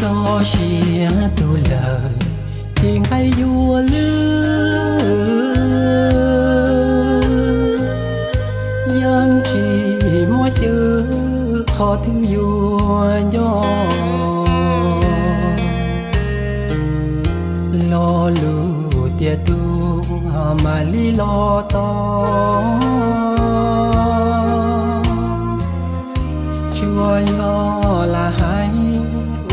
Txoj sia tu lawm, ces nqaij yuav lwj, yeej tsis muaj xyw qhov twg yuav nco. Lo lus tias tuag mam li los tos, tsuas yog lam hais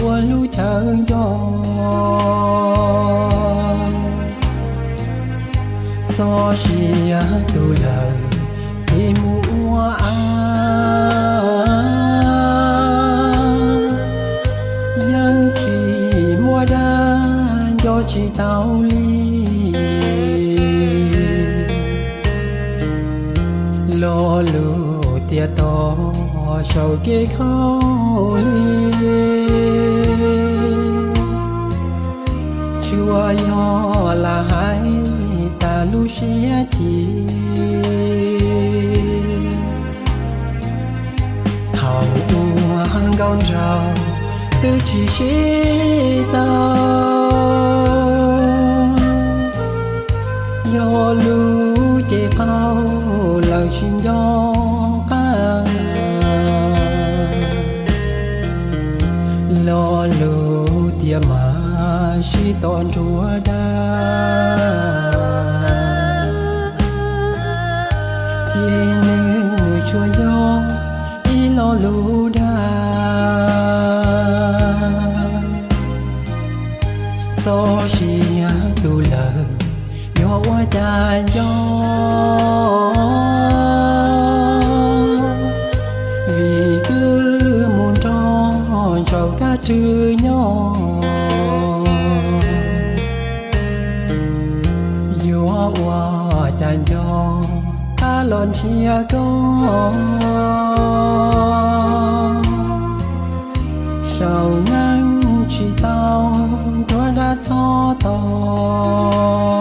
ua lub chaw nco. Txoj sia tu lawm, ces mus ua av, yeej tsis muaj dag, nco tsis tau li. Lo lus tias tos saum kev khaub lig, tsuas yog lam hais tas lub siab ci. Thaum ua nkauj nraug twb tsis sib tau, yog lub cev qaug lawm tsis nco qab. Lo lus tias mam sib tos nruab dag, ces nws tsuas yog ib lo lus dag. Txoj sia tu lawm, yog ua cas nco, vim twb mus nrog ntsaum kab rwg nyob. Yuav ua cas nco qab los nrhiav koj, saum neej tsis tau nruab dag txhob tos.